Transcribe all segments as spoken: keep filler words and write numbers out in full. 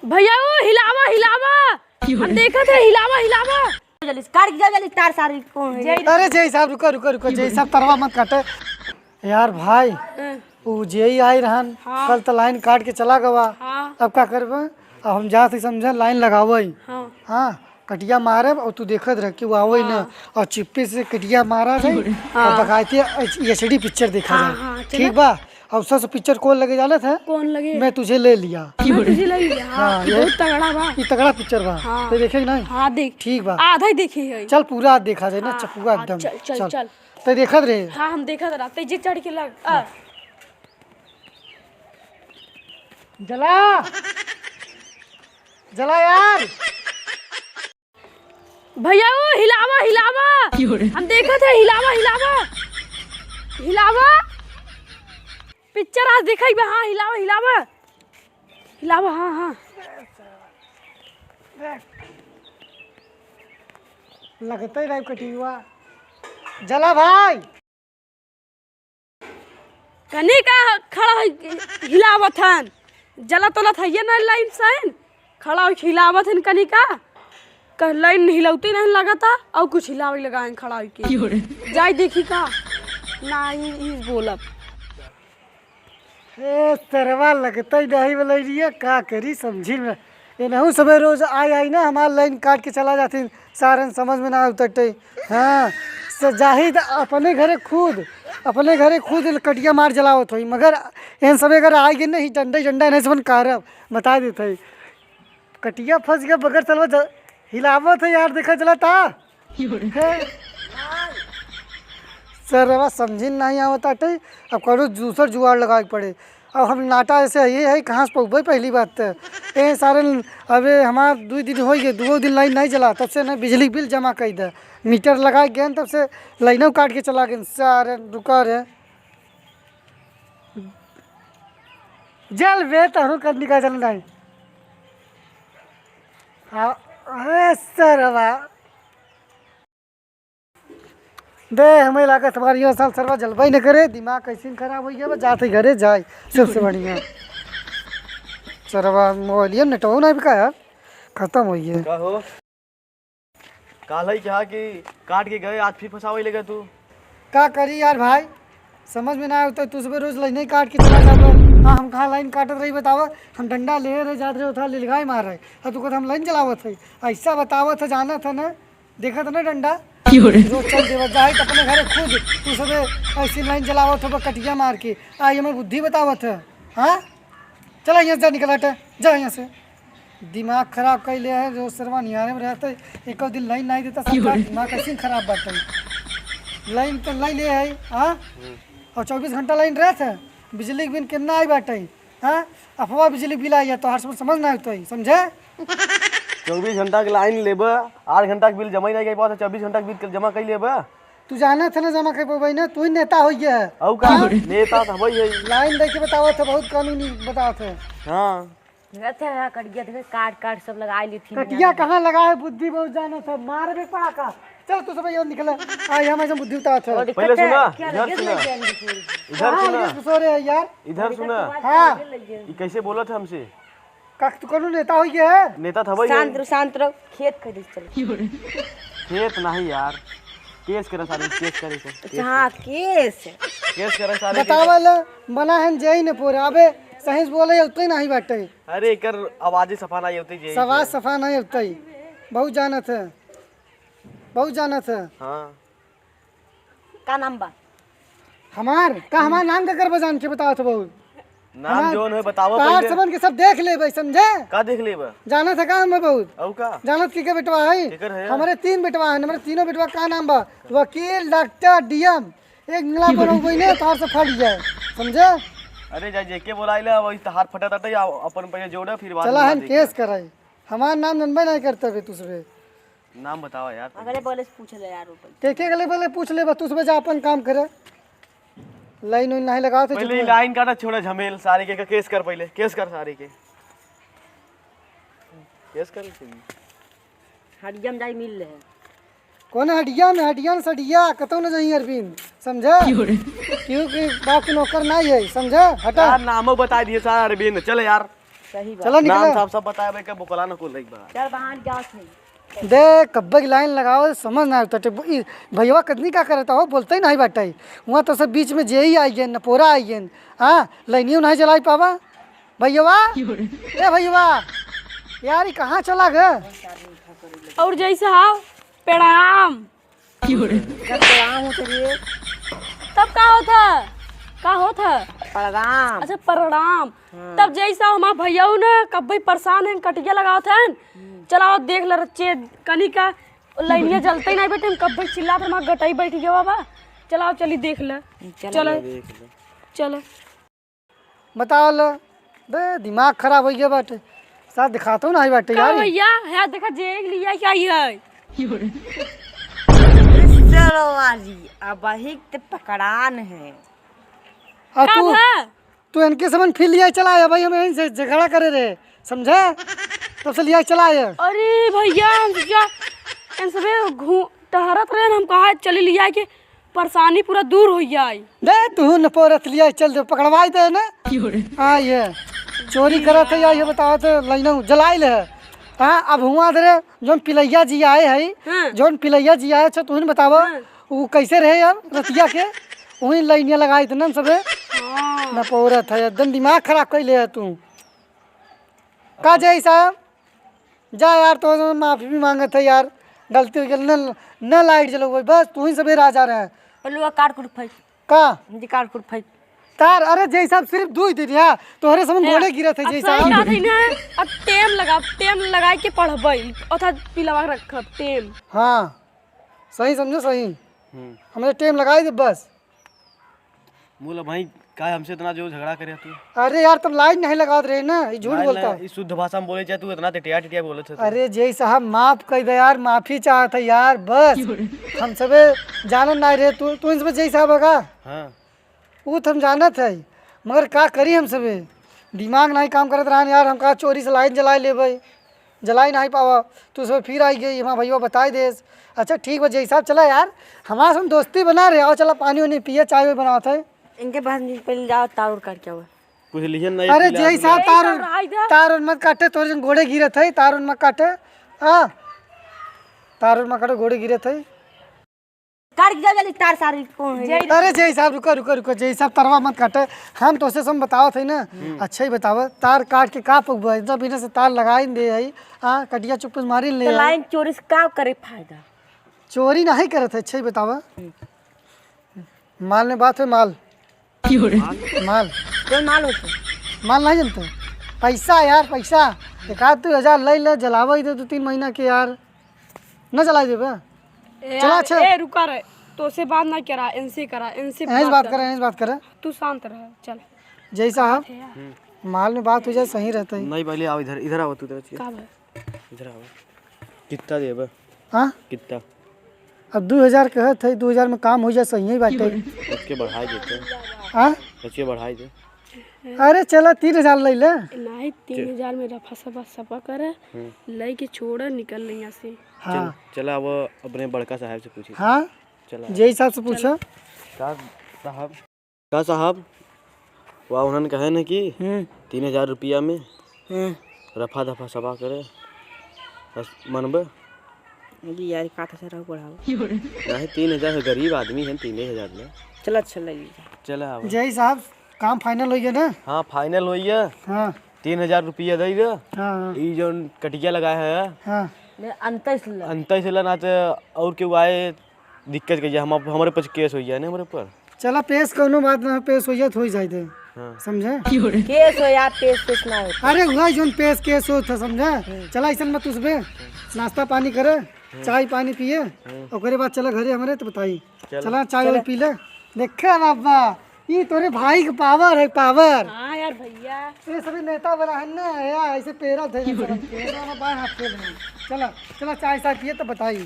भैया, ओ हिलावा, हिलावा। हम देखत है, हिलावा, हिलावा। जल्दी से काट के जाओ, जल्दी तार सारी कौन है? अरे जय साहब, रुको, रुको, रुको, जय साहब, तरवा मत काटे। यार भाई, हाँ। उ जेई आई रहन, हाँ। कल त लाइन काट के चला गवा। हाँ। अब का करबे? अब हम जात ही समझे लाइन लगावई। हाँ। हाँ, कटिया मारब और तू देखत रह कि वो आवई ना। हाँ। और चुप्पे से कटिया मारा जाए हाँ। और बकायदे एचडी पिक्चर देखा हाँ, जाए। हाँ, चला। ठीक बा? और सबसे पिक्चर कौन लगे जानत है? कौन लगे? मैं तुझे ले लिया। मैं तुझे ले लिया, हाँ, हाँ, ये बहुत तगड़ा बा। ये तगड़ा पिक्चर बा। हाँ। तो देखे कि नहीं? हाँ, देख। ठीक बा। आधा ही देखे है। चल पूरा देखा जाए ना, हाँ, चपुआ हाँ, एकदम। चल, चल, चल। चल। ते देखत रहे? हाँ, हम देखत रहा। ते जे चढ़ के लग, आ। जला। जला यार। भैया, ओ हिलावा, हिलावा। की हो रे? हम देखत है, हिलावा, हिलावा। हिलावा। पिक्चर आज दिखाई बा, हाँ, हिलावा, हिलावा। हिलावा, हाँ, हाँ। लगते ही लाइव कटिंग हुआ। जला भाई। कनी का खड़ा होई हिलावत हन, जला तोला थइये ना लाइन साइन, खड़ा होई हिलावत हन कनी का, क-, लाइन हिलौते नहीं लगता, और कुछ हिलावे लगा हन खड़ा होई के। क्यों रे? जाई देखी का, ना ई, ई बोलब। ए, सरवा लगता ही नहीं बोले रिया, का करी समझी में। एनहू सबे रोज आई, आई ना, हमार लाइन काट के चला जाती, सारन समझ में ना उतरते। हाँ, स-, जाहिद अपने घरे खुद, अपने घरे खुद कटिया मार जलावत होई, मगर एन सबे अगर आई गए नहीं, डंडे, डंडा नहीं सबन कारब, बता देते हैं। कटिया फंस गया, बगर चलवा ज-, हिलावत है यार, देखा चला ता। हैं? सरवा समझिन नहीं आवत आटे, अब कौनो दूसर जुगाड़ लगावे के पड़े। अब हम नाटा ऐसे ये है, कहाँ से पौबे पहली बात तो। ए सारे, अबे हमार दुई दिन होई गए, दुओ दिन लाइन नहीं चला, तब से ना बिजली बिल जमा कर दे। मीटर लगा गए, तब से लाइनों काट के चला गए, सारे रुका रहे। जल बे तहु कर निकाल चल नहीं। हाँ, अरे सरवा। दे, हमें लागत हमारी यो साल सरवा जलवा ही न करे, दिमाग कैसे न खराब हो गया, बस जाते घरे जाए, सबसे बढ़िया। सरवा मोबाइलिया नेटवर्क नहीं बिका यार, खत्म हो गया। का हो? काल ही कहा कि काट के गए, आज फिर फंसावे लगे तू। का करी यार भाई, समझ में ना आवत है, तू सुबह रोज लाइन ही काट के चला जाबो। हाँ, हम कहाँ लाइन काटत रही बतावा, हम डंडा ले रहे, जात रहे, उठा ले लगाए मार रहे, और तू कहत हम लाइन चलावत है, ऐसा बतावत है, जानत है ना, देखत ना डंडा। क्यों रे? रोज चल देवत जाए तो अपने घरे खुद तू सबे ऐसी लाइन चलावत हो कटिया मार के। आई हमें बुद्धि बतावत है। हाँ, चला यहाँ से, जा निकल हटे, जा यहाँ से। दिमाग खराब कर ले है, रोज सरवा निहारे में रहते, एक दिन लाइन नहीं देता, क्यों सरकार रे? दिमाग कैसे खराब बात है। लाइन तो लाई ले है, हाँ, और चौबीस घंटा लाइन रहत है, बिजली के बिल कितना आई बाटे, हाँ? अफवाह बिजली बिल आई है, तोहार समझ, समझ ना होता है, समझे? चौबीस घंटा के लाइन लेबे, आठ घंटा के बिल जमा ही नहीं कर पावत, चौबीस घंटा के बिल जमा कर लेबे। तू जाना था ना जमा कर पाबे ना, तू ही नेता हो गया है। अउ का? हाँ? नेता तो वही है। लाइन दे के बतावत है, बहुत कानूनी बतावत है। हाँ। देखत है यहाँ कटिया देखे, काट काट सब लगा ली थी कटिया। कहाँ लगा है, बुद्धि बहुत जाना था, मार भी पड़ा का। चल तू सब यहाँ निकल, आ यहाँ मैं बुद्धि बतावत है। और पहले दिक्कत है, सुना, क्या इधर लगे सुना। लगे हैं? इधर हाँ, सुना। ये तो सो रहे हैं यार। इधर सुना। हाँ। ये कैसे बोला था हमसे? का तू कोनो नेता हो गया है? नेता था भाई। शांत रहो, शांत रहो। खेत खरीद चल। खेत नहीं यार, केस करा सारे, केस करे के। अच्छा, हाँ, केस। केस करा सारे के। बतावल, मना है जय ने पोरे। अबे, सही से बोले, उतरे नहीं बाटे। अरे, एकर आवाज ही सफा नहीं होती, जे सवाज सफा नहीं होती। बहुत जानत है, बहुत जानत है। हाँ। का नाम बा? हमार? का हमार नाम का करबा जान के बतावत है बहुत? नाम हमार जौन है बतावा तार पहिले। सबन के सब देख लेबे, समझे? का देख लेबे? जानत है का हमें बहुत? अउ का? जानत के, के बेटवा है? केकर है? हमारे तीन बेटवा है, हमारे तीनों बेटवा का नाम बा? वकील, डॉक्टर, डीएम। एक मिला पर कोई नहीं, तार से फट जाए, समझे? अरे जा, जेके बोलाइले, वही तो हाथ फटा ताटे, या अपन पहिले जोड़े, फिर बाद में चला बात हम देखा। केस कराई। हमार नाम जनबे नहीं करता बे तुझसे। नाम बतावा यार। अगले बगले से पूछ ले यार, ऊपर। के के अगले बगले पूछ ले, बस तू सुबह जा अपन काम करे। लाइन उइन नहीं लगावत है पहिले चुप। लाइन काटा, छोड़ा झमेल, सारे के, के केस कर पहिले, केस कर सारे के। केस कर इसे। हड्डियम जाई मिल ले। कौन हड्डिया में? हड्डिया न सडिया, कतौ न जाई अरविंद, समझा? क्यों रे? क्योंकि बाप के नौकर नहीं है, समझा? हटा। यार नामो बता दिए सारा अरविंद, चले यार। सही बात। चला नाम निकला। साफ साफ बताया भाई, का बोकला न कुल एक बार। चल बहान जात है। दे, कब्बे की लाइन लगाओ, समझ ना आवता। टे-, ई भैया कतनी का करता हो, बोलते ही नहीं बाटे। वहाँ तो सब बीच में जेई आई गए, नपोरा आई गए। हाँ, लाइनियो नहीं जलाई पावा। भैया, ए भैया, यार, ई कहाँ चला गए? और जय साहब, प्रणाम। जब प्रणाम होत रहिए। तब का होत ह? का होत ह? प्रणाम। अच्छा, प्रणाम। हाँ। तब जय साहब हमार भैया न कब्बे परेशान हैं, कटिया लगावत हैं। हम्म। चलाओ देख ल रच्चे कनी का लाइनिया जलते ही नहीं बेटे, हम कब्बे चिल्लात हमार गटई बैठ गया बा। चलाओ चली देख ल। चलो। चलो। देख लो। चलो। बताओ ले, बे, दिमाग खराब होइ गया बाटे। साथ दिखातो नाही बाटे का यार। भैया, है देखा, जेई लिया क्या ही है? चलो वाली, अब अहिक ते पकड़ान है। आ का तू, भा? तू इनके समन फिर लिया चला आया भाई, हम इनसे झगड़ा करे रहे, समझे? तब से लिया चला आया। अरे भैया, हम क्या इन सबे घू-, टहरत रहे, हम कहा चली लिया के परेशानी पूरा दूर हो जाई। दे, तू न पोरत लिया, चल दे, पकड़वाई दे ना। क्यों रे? हाँ, ये चोरी करत है, या ये बताओ तो, लाइनों जलाई ले। हाँ, अब हुआ दे रे, जौन पिलैया जी आए है, हाँ। जौन पिलैया जी आए, अच्छा, तू ही न बतावा, हाँ। वो कैसे रहे यार, रतिया के, वही लाइनिया लगाई थे ना सबे। हाँ। न पोरत है, एकदम दिमाग खराब कर ले है तू। का जय साहब? जा यार, तो माफी भी मांगत है यार, गलती हो गई, न, न लाइट जलउबे, बस तू ही सबे राजा रहे। पलुआ काट कुट फेंक। का? जी, काट कुट फेंक। तार, अरे जय साहब, सिर्फ दू ही दिन है, तोहरे समन ए, गोड़े गिरत है अब जय सही साहब। बात है ना, अब टेम लगा, टेम लगाई के पढ़बई, अर्थात पिलवा रखब, टेम। हाँ, सही समझो, सही। हम्म। हमरे टेम लगाई दे बस। बोला भाई, का हमसे इतना जो झगड़ा करे तू? अरे यार, तब लाइन नहीं लगावत रहे ना, ये झूठ लाइन बोलता। ना, ई शुद्ध भाषा में बोले चाहे तू इतना टिटिया टिटिया बोलत है तू। अरे जय साहब, माफ कर दे यार, माफी चाहत है यार, बस। हम सबे जानन नहीं रहे, तू, तू इन सबे जय साहब है का? हाँ। ऊ तो हम जानत है, मगर का करी हम सबे, दिमाग नहीं काम करत रहन यार, हम कहा चोरी से लाइन जलाए लेबे। जलाई नहीं पावा, तू सब फिर आई गई, हमार भैया बताई देस। अच्छा ठीक बा, जय साहब चला यार, हमार संग दोस्ती बना रहे, आओ चला पानी उनी पिए, चाय वाय बनावत है। इनके पास नहीं, पहले जाओ तार उर काट के आओ। कुछ लिहन नहीं अरे पीला जय साहब, अभी। तार उर, तार उर मत काटे, तोरे जन गोड़े गिरत है, तार उर मत काटे। हाँ, तार उर मत काटे, गोड़े गिरत है। काट के जाओ जल्दी, तार सारी कौन है? अरे जय साहब, रुको, रुको, रुको, जय साहब, तरवा मत काटे। हम तोसे सब बतावत है ना, हम्म। अच्छा ही बतावा, तार काट के का पकबा? इतना बिना से तार लगाई दे है, हाँ, कटिया चुप्पे से मारी ले तो है। लाइन चोरी से का करे फायदा? चोरी नहीं करत है, अच्छा ही बतावा। हम्म। माल में बात है, माल। माल? कौन माल होते? माल नहीं जानते? पैसा यार, पैसा। एक आध दो हजार ले ले, जलावा ही दे दो तीन महीना के यार। न जलाई देबे? ए चला, यार, अच्छा। ए, रुका रे। तोसे बात ना करा, इनसे करा, इनसे इनसे बात बात करा। करा, इनसे बात करा। तू शांत रह, चल। जय साहब, बात है यार। हम्म। माल में बात हो जाए, सही रहता है। नहीं, पहले आओ इधर, इधर आओ तू, इधर। का भाई? इधर आओ। कितना देबे? हाँ? कितना? अब दू हजार कहत है, दू हजार में काम हो जाए, सही ही बाटे। ओके, बढ़ाई देते हैं। हाँ? ओके, बढ़ाई दे। अरे चला, तीन हजार ले ले। नहीं, तीन हजार में रफा सफा सफा करे, हम्म। लई के छोड़ा, निकल नहीं यहाँ से। हाँ। चल, चला, वो अपने बड़का साहब से पूछी। हाँ? चला। जय साहब से पूछो। का साहब? का साहब? वाह, उन्होंने कहे न कि हम्म। तीन हजार रुपया में हम्म। रफा दफा सफा करे, बस मनबे। अभी यार, का था सर, बढ़ाओ। नहीं, तीन हजार, गरीब आदमी है, तीन हजार ले। चला, अच्छा, ले लीजिए। चला, आवा। जय साहब, काम final होइ गया ना? हाँ, final होइ गया। हाँ। तीन हजार रुपया दे दे। हाँ, हाँ। ई जौन कटिया लगाए है, हाँ। ले, अंतैस ले। अंतैस ले, ना तो और केहू आए, दिक्कत कहिए, हम, हमरे पर case होइ जाए ना, हमरे पर। चला, पेश कौनो बात ना, पेश होइ जाए तो होइ जाए दे। हाँ। समझे? Case हो या पेश, पेश ना हो। अरे, हुआ जौन पेश case हो था, समझे? हम्म। चला, ऐसन मत उसबे, नाश्ता पानी करे, हम्म। चाय पानी पिए, हम्म। ओकरे बाद चला घरे हमरे तो बताई। चलो। चला, चाय वाय चलो। पी ले। देखे बाबा, ई तोरे भाई के power है, power। हाँ यार भैया। ये सभी नेता बना है ना, या ऐसे पेरा धरे सब के, ये सब बाएं हाथ खेल रहे हैं। चला, चला चाय साय पिए तो बताई।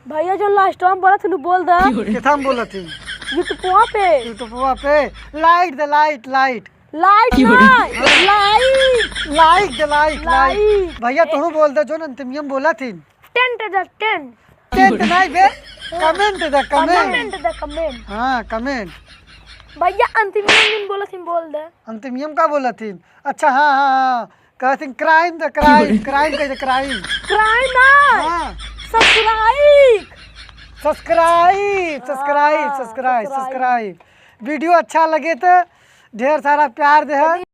भैया जो last में बोलत हनु बोल दा। किथा में बोलत ही? YouTube पे। YouTube पे। Like दे, like, like। Like ना, like। Like दे, like, like। Like। भैया तू बोल दे जो अंतिमियम बोलत ही। Tent दे, tent। Tent नहीं बे, comment दा, comment। Comment दा, comment। हाँ, comment। भैया, अंतिम दिन बोलत हिन, बोल दे। अंतिम नियम का बोलत हिन? अच्छा, हाँ, हाँ, हाँ। कहत हिन, crime द, crime, crime कह दे, crime। Crime ना। हाँ। Subscribe। Subscribe, subscribe, हाँ, subscribe, subscribe। Subscribe। Video अच्छा लगे तो ढेर सारा प्यार दे।